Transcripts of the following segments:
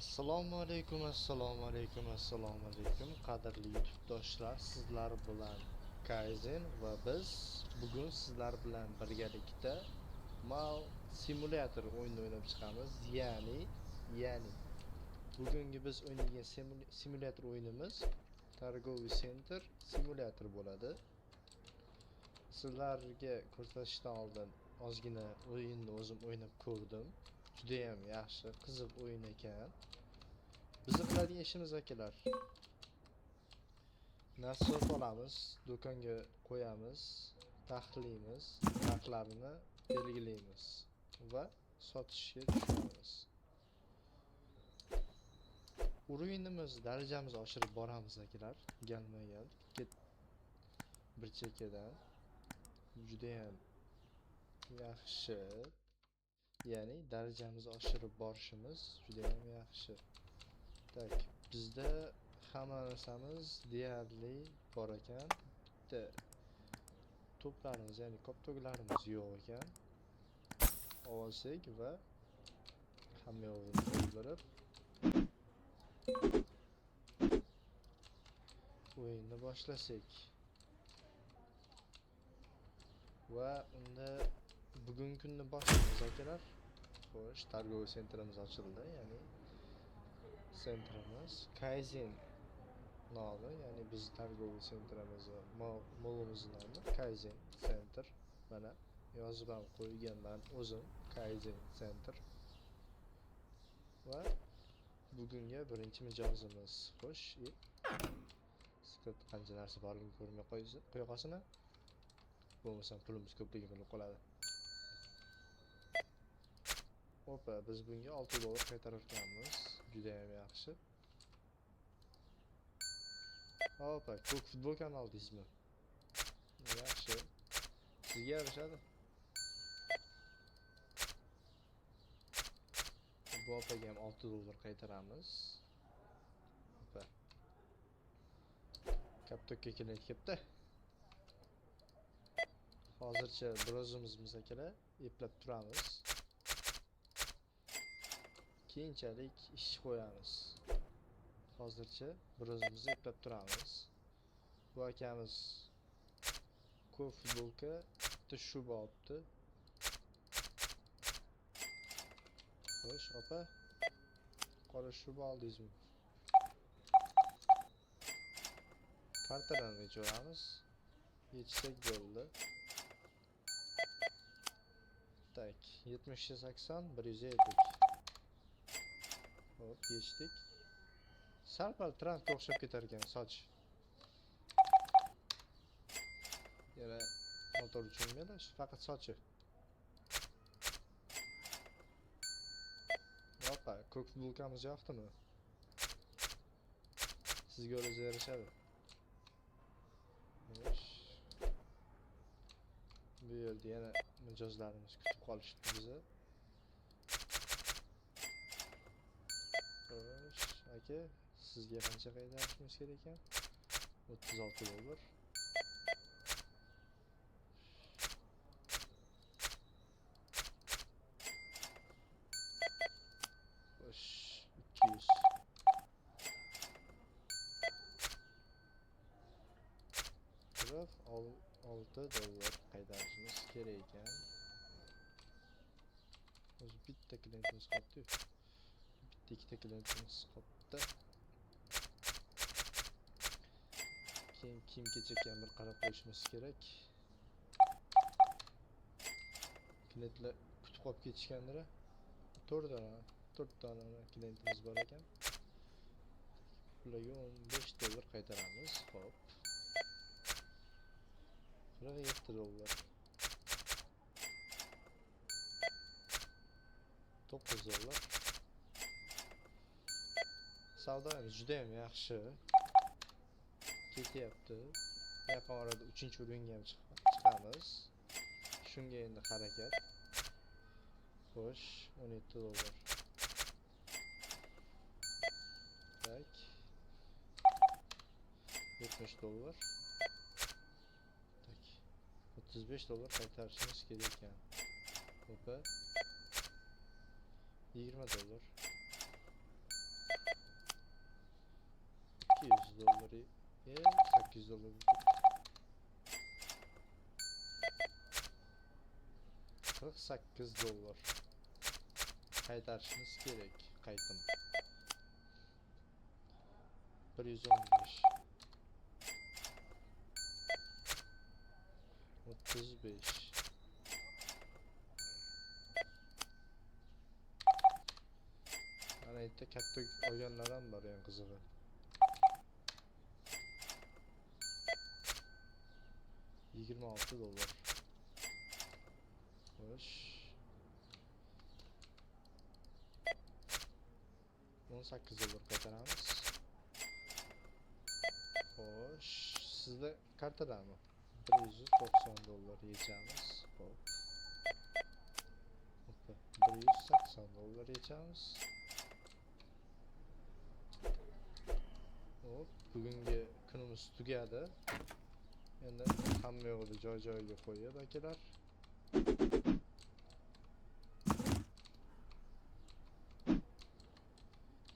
Assalomu alaykum, assalomu alaykum, assalomu alaykum, qadrli YouTubedoshlar, sizlar bilan Kaizen va biz bugun sizlar bilan birgalikda Mal Simulator o'yinini o'ynab chiqamiz. Ya'ni bugungi biz o'ynaydigan simulyator o'yinimiz Торговый Center simulyator bo'ladi. Sizlarga ko'rsatishdan oldin ozgina o'yinni o'zim o'ynab ko'rdim. Judayam yaxshi, qiziq o'yin ekan. Bizni qiladigan ishimiz, akalar, narsa sotib olamiz, do'konga qo'yamiz, taxlaymiz, narxlarini belgilaymiz va sotishga tushamiz. Уровень imiz, darajamizni oshirib boramiz, akalar, galma-gal. Bir chekkadan judayam yaxshi. Ya'ni darajamizni oshirib borishimiz judayam yaxshi. Так, bizda hamma narsamiz deyarli bor ekan. Bitta to'plarimiz, ya'ni koptoklarimiz yo'q ekan. Olsak va hamma yog'ini to'ldirib o'yinni boshlasak. Va unda bugungi kunni boshlaymiz, akalar. Xo'sh, торговый центр imiz ochildi, ya'ni центр imiz Kaizen nomi, ya'ni biz торговый центр imizni, molimizni nomi Kaizen Center. Mana yozib ham qo'yganman o'zim, Kaizen Center. Va bugungi birinchi mijozimiz. Xo'sh, склад da qancha narsa borligini ko'rmay qo'ya qolsin. Bo'lmasam pulimiz ko'pligi bilib qoladi. Opa, biz bunga 6 dollar qaytarar ekanmiz. Juda ham yaxshi. Opa, ko'k futbolkani oldingizmi? Yaxshi. Sizga yarashadi. Bu opaga ham 6 dollar qaytaramiz. Opa. Koptokka kelayotibdi. Hozircha bir o'zimiz, akalar, eplab turamiz. Keyinchalik ish qo'yamiz. Hozircha bir o'zimiz eplab turamiz. Bu akamiz ko'k futbolka, bitta shuba olibdi. Xo'sh, opa. Qora shuba oldingizmi? Kartadan yechaveramiz. Yechsak bo'ldi. Так, 70 80 150. Hop, yechdik. Sal-pal Trumpga o'xshab ketar ekan soch. Yana motor tushunmaydi, faqat sochi. Opa, ko'k futbolkamiz yoqdimi? Sizga o'zi yarashadi. Xo'sh. Bu yerda yana mijozlarimiz kutib qolishibdi bizni. Xo'sh, aka, sizga qancha qaytarishimiz kerak ekan? 36 dollar. Xo'sh, 200. 46 dollar qaytarishimiz kerak ekan. O'zi bitta klientimiz qolibdi-yu. Bitta ikkita klientimiz qolibdi. Keyin kiyim kechakka ham bir qarab qo'yishimiz kerak. Klientlar kutib qolib ketishgandir. 4 dona klientimiz bor ekan. Ularga 15 dollar qaytaramiz. Xo'p. 47 dollar. 9 dollar. Savdomiz juda ham yaxshi ketyapti. Yaqin orada 3-o'ringa ham chiqamiz. Shunga endi harakat. Xo'sh, 17 dollar. Tak. 70 dollar. Tak. 35 dollar qaytarishimiz kerak ekan. Opa. 20 dollar. dollar, 8 dollar. 48 dollar qaytarishimiz kerak. Qaytim. 115. 35. Mana yerda katta olganlar ham bor, eng qizig'i. 26 dollar. Xo'sh. 18 dollar qaytaramiz. Xo'sh, sizda kartadami? 190 dollar yechamiz. Xo'p. 180 dollar yechamiz. Hop, bugungi kunimiz tugadi. Endi hamma yo'g'ini joy-joyiga qo'yib akalar.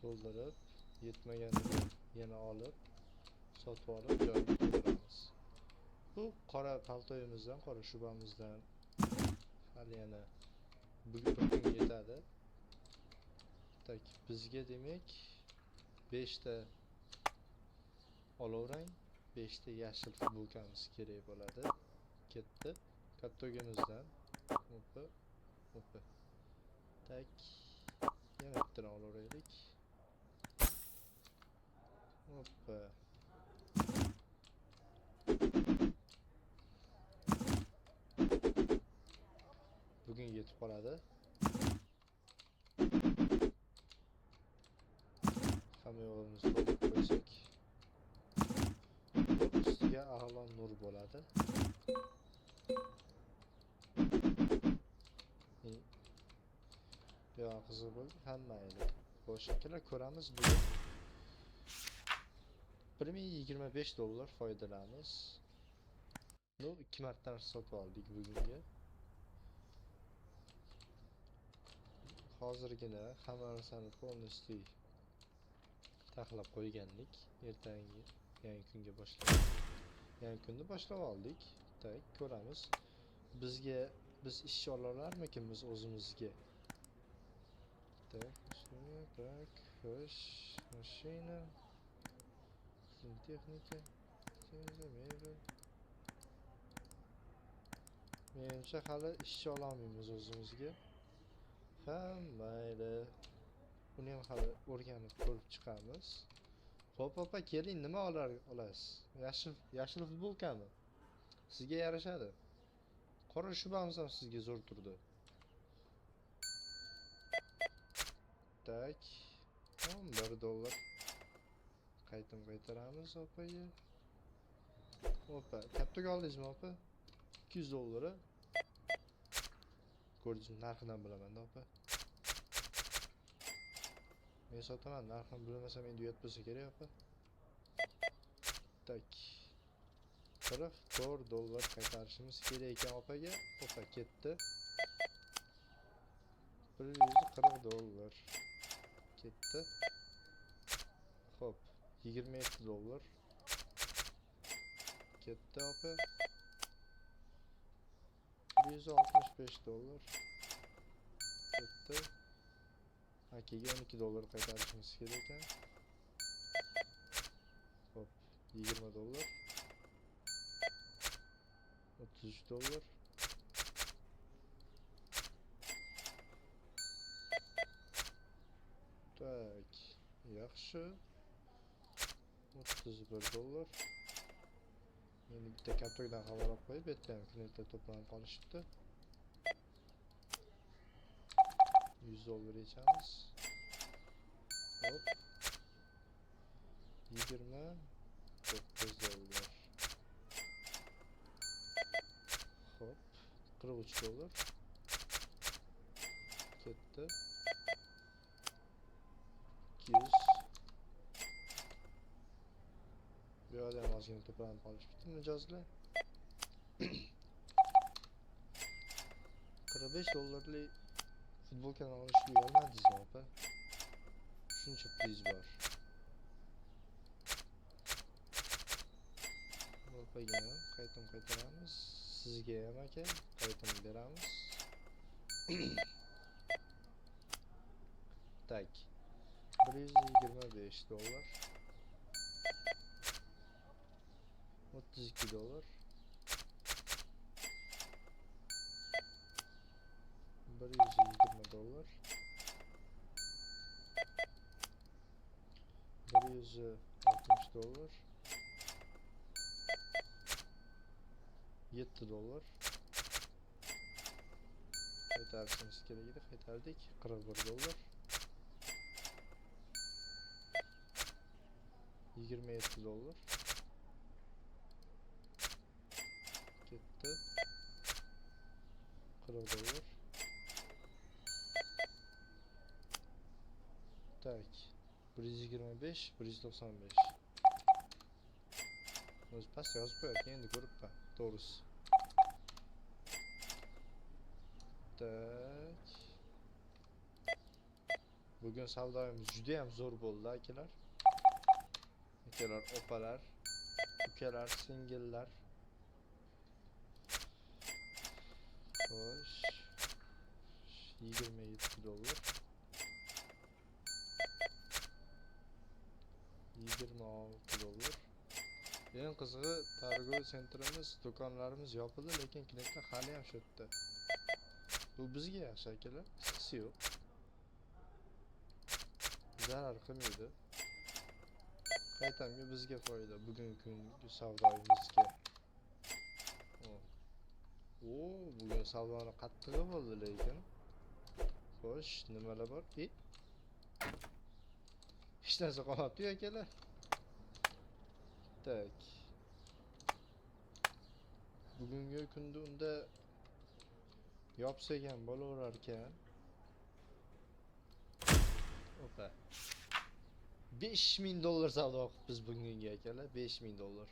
To'ldirib, yetmaganini yana olib, sotib olib joyiga to'ldiramiz. Bu qora paltoyimizdan, qora shubamizdan hali yana bugun bir kun yetadi. Tak, bizga demak 5 ta olov rang, 5 ta yashil futbolkamiz kerak bo'ladi. Ketdi. Kattogimizdan hoppa, hoppa. Tak, yana bittadan olaveraylik. Hoppa. Bugun yetib qoladi. Hamma yo'g'imizni to'ldirib qo'ysak, ustiga a'lo nur bo'ladi. Yo, qiziq bo'ldi, hamma edi. Xo'sh, akalar, ko'ramiz bugun. 1025 dollar foydalanamiz. Ну, 2 marta sotib oldik bugunga. Hozirgina hamma narsani полностью taxlab qo'ygandik. Ertangi yangi kunga boshlab, yangi kunni boshlab oldik. Tak, ko'ramiz. Bizga biz ishchi olarmikin biz o'zimizga? Tak, tak, xo'sh, mashina, texnika, mebel. Menimcha hali ishchi ololmaymiz o'zimizga. Ha, mayli. Uni ham hali o'rganib ko'rib chiqamiz. Xo'p, opa, keling, nima olasiz? Yashil futbolkami? Sizga yarashadi. Qora shubamiz ham sizga zo'r turdi. Tak, 11 dollar. Qaytim qaytaramiz opaga. Opa, kattaga oldingizmi opa? 200 dollari. Ko'rdingizmi, narxidan bilaman-da opa. Men sotaman, narxini bilmasam endi uyat bo'lsa kerak opa. Tak. 44 dollar qaytarishimiz kerak ekan opaga. Opa ketdi. 140 dollar ketdi. Xo'p, 27 dollar ketdi opa. 165 dollar ketdi. Akaga 12 dollar qaytarishimiz kerak ekan. Xo'p, 20 dollar. 33 dollar. Tak, yaxshi. 31 dollar. Endi bitta kattokdan xabar olib qo'yib, bu yerda ham klientlar to'planib qolishibdi. 100 dollar yechamiz. Hop. 29 dollar. Hop, 43 dollar. Ketdi. 200. Bu yerda ham ozgina to'planib qolishibdi mijozlar. 45 dollarlik futbolkani olishga uyalmadingizmi opa? Shuncha pulingiz bor. Opaga ham qaytim qaytaramiz. Sizga ham aka qaytim beramiz. Tak. 125 dollar. 32 dollar. 120 dollar. 160 dollar. 7 dollar. Qaytarishimiz kerak edi, qaytardik. 41 dollar. 27 dollar. Ketdi. 40 dollar. Tak. 125, 195. O'zi past yozib qo'yarkan, endi ko'ribman, to'g'risi. Tak. Bugun savdoyimiz juda ham zo'r bo'ldi, akalar. Akalar, opalar, ukalar, singillar. Xo'sh. 27 dollar. 26 dollar. Eng qizig'i, targoviy sentrimiz, do'konlarimiz yopildi, lekin klientlar hali ham shu yerda. Bu bizga yaxshi akalar, hisi yo'q. Zarar qilmaydi. Qaytamga bizga foyda bugungi kungi savdoyimizga. O, bugun savdoni qattig'i bo'ldi lekin. Xo'sh, nimalar bor? Hech narsa qolmabdi akalar. Tak. Bugungi kunda unda yopsak ham bo'laverar ekan. Opa. 5000 dollar savdo qilibmiz bugungi akalar, 5000 dollar.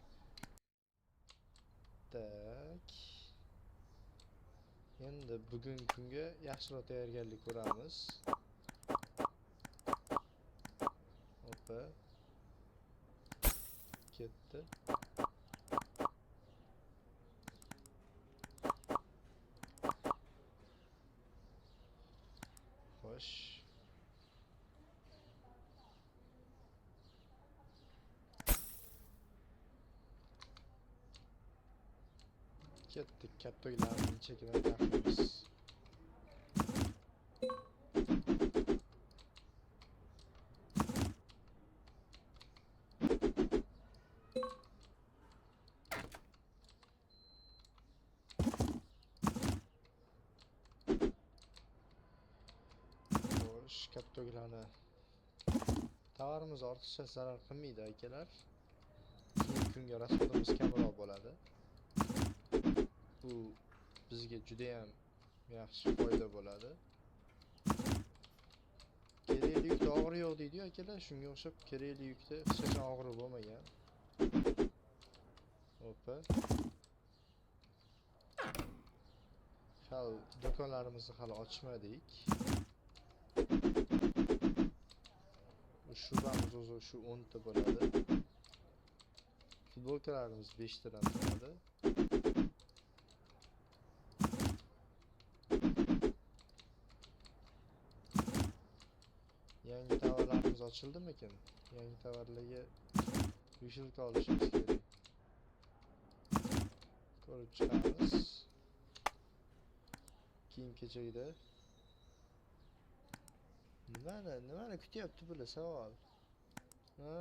Tak. Endi bugungi kunga yaxshiroq tayyorgarlik ko'ramiz. Opa. Ketdi. Xo'sh. Ketdik, kattoklarning chekidan taqimiz. Xo'sh, kattoklarni tovarimiz ortiqcha zarar qilmaydi akalar. Keyingi kunga rasxodimiz kamroq bo'ladi. Bu bizga juda ham yaxshi foyda bo'ladi. Kerakli yukda og'iri yo'q deydi-yu akalar, shunga o'xshab kerakli yukda hech qachon og'iri bo'lmagan. Opa. Hali do'konlarimizni hali ochmadik. Shubamiz o'zi shu 10 ta bo'ladi. Futbolkalarimiz 5 tadan turadi. Yangi tovarlarimiz ochildimikin? Yangi tovarlarga vishilka olishimiz kerak. Ko'rib chiqamiz. Kiyim-kechakda nimani kutyapti bular savol? Ha.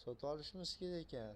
Sotib olishimiz kerak ekan.